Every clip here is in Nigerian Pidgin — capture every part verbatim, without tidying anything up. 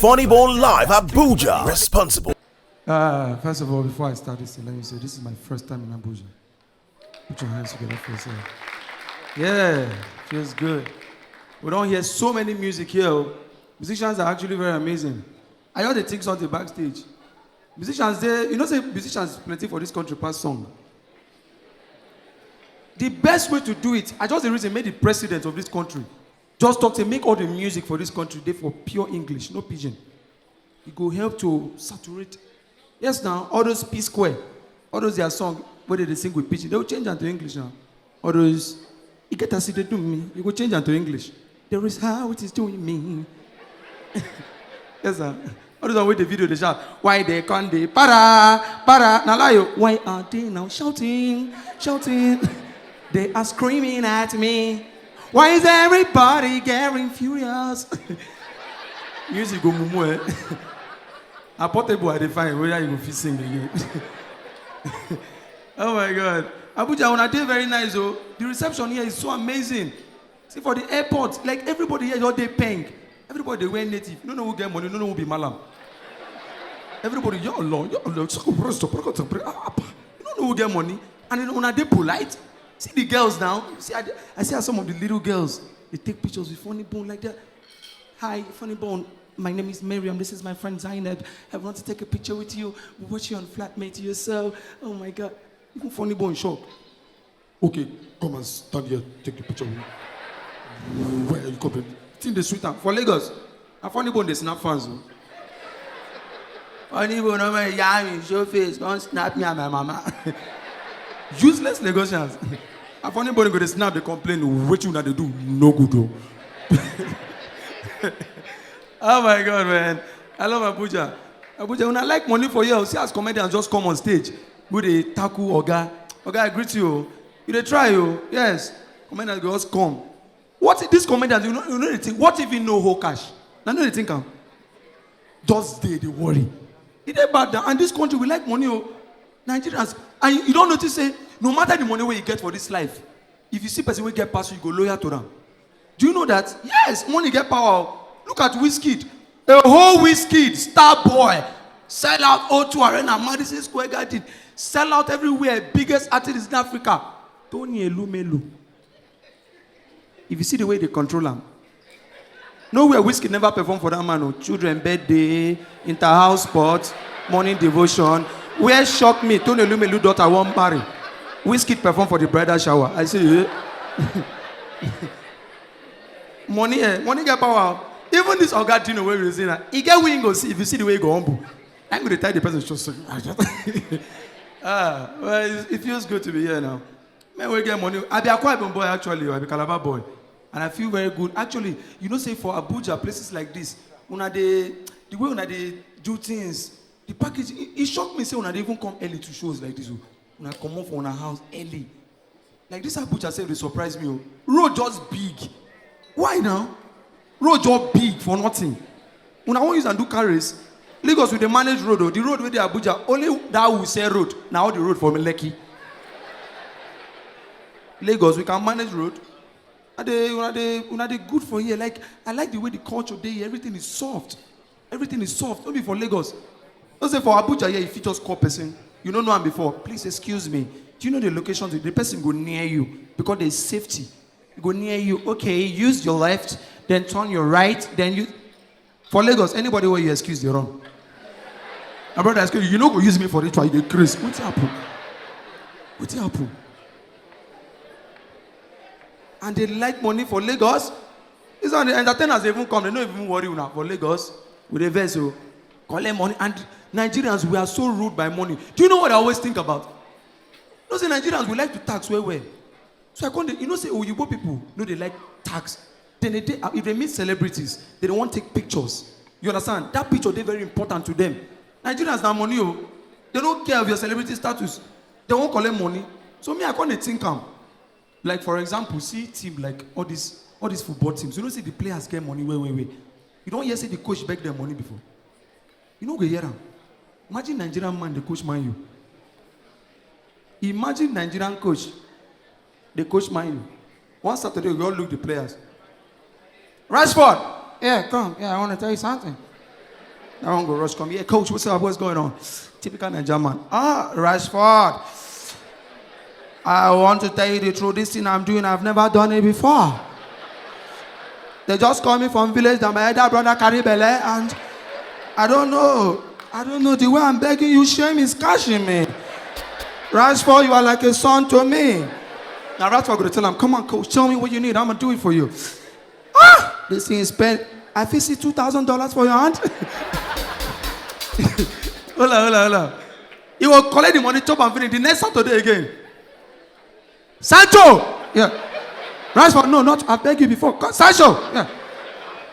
Funny Bone Live Abuja. Responsible. Uh, first of all, before I start this thing, let me say this is my first time in Abuja. Put your hands together for yourself. Yeah, feels good. We don't hear so many music here. Oh. Musicians are actually very amazing. I heard they think something backstage. Musicians, they, you know, say musicians plenty for this country past song. The best way to do it, I just the reason made the president of this country just talk to make all the music for this country they for pure English, no pigeon. It go help to saturate. Yes, now all those P Square, all those their song where they sing with pigeon, they will change them to English now. All those, you get as they do me, you go change them to English. There is how it is doing me. Yes, sir. All those on with the video they shout, why they can't they para para na lie o. Why are they now shouting, shouting? They are screaming at me. Why is everybody getting furious? Music go mumu eh. A portable I dey find whether you go fit sing again. Oh my God, Abuja, una dey very nice o. The reception here is so amazing. See for the airport, like everybody here just dey peng. Everybody dey wear native. No know who get money, no know who be malam. Everybody, yo lo, yo lo, so resto, you no know who get money, and then una dey polite. See the girls now. See, I, I see how some of the little girls they take pictures with funny bone like that. Hi, funny bone. My name is Miriam. This is my friend Zainab. I want to take a picture with you. We watch you on Flatmate yourself. Oh my God. Even funny bone shock. Okay, come and stand here, take the picture with me. Where are you coming? Think the sweet am for Lagos. A funny bone dey snap fans o. Funny bone no man yam him show face come snap me and my mama. Useless Lagosians. A funny bone go dey snap dey complain wetin una dey do no good o. Oh my God, man. I love Abuja. Abuja, una like money for here. See as comedians just come on stage. Go dey tackle oga. Oga, I greet you o. You dey try o. Yes. Comedians go just come. What if this comedians, you know, you know the thing. What if he no hold cash? Na no dey think am. Just dey dey worry. E dey bad na and this country we like money o. Nigerians, and you, you don notice say no matter the money wey you get for this life, if you see person wey get pass you, you go loyal to am. Do you know that? Yes, money get power o. Look at Wizkid. A whole Wizkid, star boy, sell out O two Arena, Madison Square Garden, sell out everywhere, biggest artist in Africa. Tony Elumelu. If you see the way they control am, nowhere Wizkid never perform for that man o. Children birthday, inter-house sport, morning devotion. Where shock me, Tony Elumelu daughter wan marry. Wizkid perform for the bridal shower. I say, eh? Money, eh? Money get power. Even this Oga Dino wey we dey see now, e get wey you go see if you see the way you go humble. I'm going to tell the person just ah, well, it, it feels good to be here now. Men wey get money. I be Akwa Ibom boy actually. I be Calabar boy, and I feel very good. Actually, you know, say for Abuja, places like this, una dey the way una dey do things, the package. E, e shock me say una dey even come early to shows like this o. Una comot for una house early. Like this Abuja sef dey surprise me o. Road just big. Why now? Road just big for nothing. Una wan use am do car race? Lagos we dey manage road o. The road wey dey Abuja, only that Wuse road, na all the road for Lekki. Lagos we can manage road. I dey una dey una dey good for here. Like I like the way the culture dey here. Everything is soft. Everything is soft. No be for Lagos. No say for Abuja here, if you just call person, you no know am before. Please excuse me. Do you know the location? The person go near you because there is safety. E go near you. Okay, use your left, then turn your right, then you. For Lagos, anybody wey you excuse dey run. My brother, excuse you, you no go use me for ritual. You dey craze. Wetin happen? Wetin happen? And they like money for Lagos. This one, the entertainers dey even come. They no even worry una for Lagos. We dey vex o. Collect money and Nigerians, we are so ruled by money. Do you know what I always think about? You know say Nigerians we like to tax well well. So I come dey, you know say Oyibo people no dey like tax. Then they dey, if they meet celebrities, they dey wan take pictures. You understand? That picture dey very important to them. Nigerians na money o. They no care of your celebrity status. They wan collect money. So me I come dey think am. Like for example, see team like all these all these football teams. You know say the players get money well well well. You don hear say the coach beg them money before? You no go hear am. Imagine Nigerian man dey coach Man U. Imagine Nigerian coach dey coach Man U. One Saturday we all look the players. Rashford, yeah, come. Yeah, I want to tell you something. I won't go rush come here. Coach, what's up? What's going on? Typical Nigerian man. Ah, Rashford. I want to tell you the truth. This thing I'm doing, I've never done it before. They just call me from village that my elder brother carry belle, and I don't know. I don't know. The way I'm begging you, shame is catching me. Rashford, you are like a son to me. Now Rashford go to tell him, "Come on, coach, tell me what you need. I'm gonna do it for you." Ah, this thing is spent. I fit see two thousand dollars for your hand. Hold on, hold on, hold on. He will collect the money, chop and finish. The next Saturday again. Sancho! Yeah. Rashford, no, not, I beg you before. Co-, Sancho! Yeah.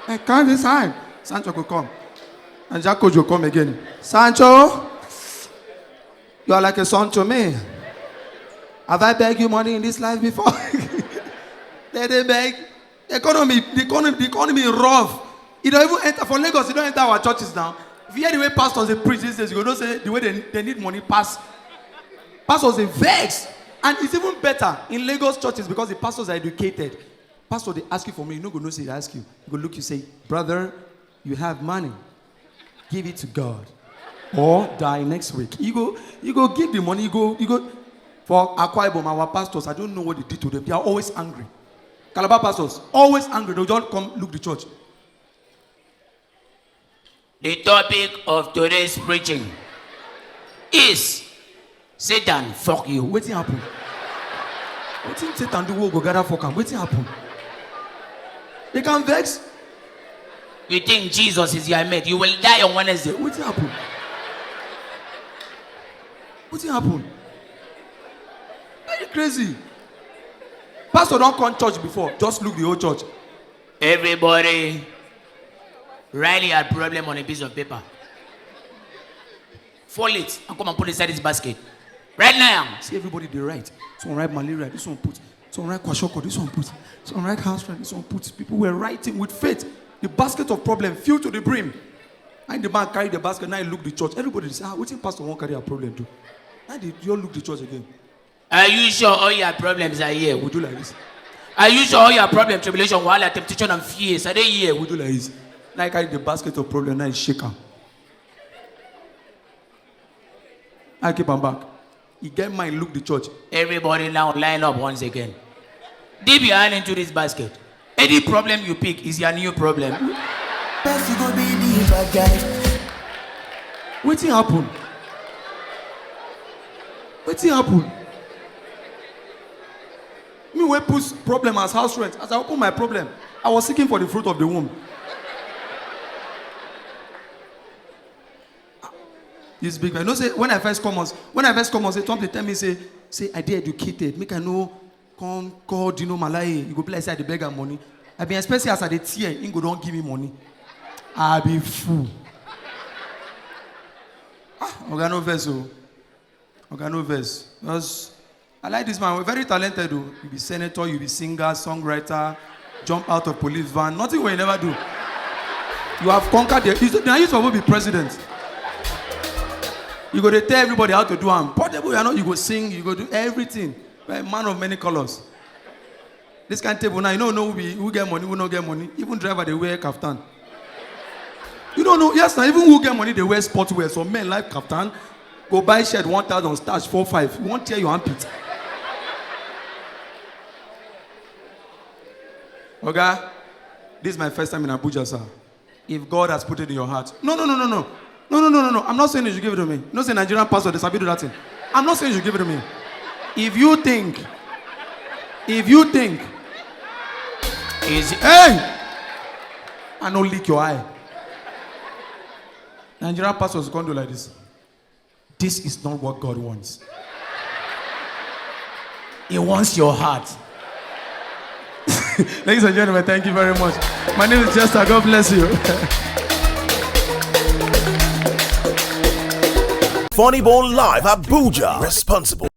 I can't this time. Sancho go come. And Jack Coach go come again. "Sancho, you are like a son to me. Have I begged you money in this life before?" They dey beg. Economy, the economy, the economy rough. E don even enter for Lagos, e don enter our churches now. If you hear the way pastors dey preach these days, you go know say the way they, they need money pass. Pastors dey vex. And it's even better in Lagos churches because the pastors are educated. Pastor dey ask you for money, you no go know say e ask you. E go look you say, "Brother, you have money. Give it to God. Or die next week." You go, you go give the money, you go, you go. For Akwa Ibom, our pastors, I don't know what they did to them. They are always angry. Calabar pastors, always angry. They'll just come look the church. The topic of today's preaching is Satan, fuck you. Wetin happen? Wetin Satan do wey go gather fuck am? Wetin happen? They can vex. You think Jesus is your mate? You will die on Wednesday. Wetin happen? Wetin happen? Very crazy. Pastor don come church before. Just look the whole church. Everybody, write your problem on a piece of paper. Fold it and come and put inside this basket. Right now. See everybody dey write. Someone write malaria, this one put. Someone write kwashiorkor, this one put. Someone write house rent, this one put. People were writing with faith. The basket of problem filled to the brim. And the man carry the basket, now he look the church. Everybody dey say, "Ah, wetin pastor wan carry our problem do?" Now they all look the church again. Are you sure all your problems are here? We do like this. Are you sure all your problem, tribulation, wahala, temptation, and fears are they here? We do like this. Now he carry the basket of problem, now he shake am. I keep am back. He get mind, look the church. Everybody now line up once again. Dip your hand into this basket. Any problem you pick is your new problem. Person go be the bad guy. Wetin happen? Wetin happen? Me wey put problem as house rent. As I open my problem, I was seeking for the fruit of the womb. This big man. You know say when I first come out, when I first come out, say Tom dey tell me say, say I dey educated, make I no come call Dino Malaye. You go be like say I dey beg am money. I been expect say as I dey tear, him go don give me money. I be fool. Ah, oga no vex o. Oga no vex. Just, I like this man. We're very talented o. You be senator, you be singer, songwriter, jump out of police van. Nothing wey you never do. You have conquered the. You, now you suppose be president. You go dey tell everybody how to do am. Portable, you know, you go sing, you go do everything. You're a man of many colors. This kind of table now, you don't know who, be, who get money, who no get money. Even driver, they wear kaftan. You don't know. Yes, now even who get money, they wear sports wear. Some men like kaftan, go buy shirt one thousand, starch four five. You won't tear your armpit. Oga, this is my first time in Abuja, sir. If God has put it in your heart. No, no, no, no, no. No, no, no, no, no. I'm not saying you should give it to me. No, say Nigerian pastor, they sabi do that thing. I'm not saying you should give it to me. If you think, if you think, is, hey, I no lick your eye. Nigerian pastors can't do like this. This is not what God wants. He wants your heart. Ladies and gentlemen, thank you very much. My name is Chester. God bless you. Funny Bone Live Abuja. Responsible.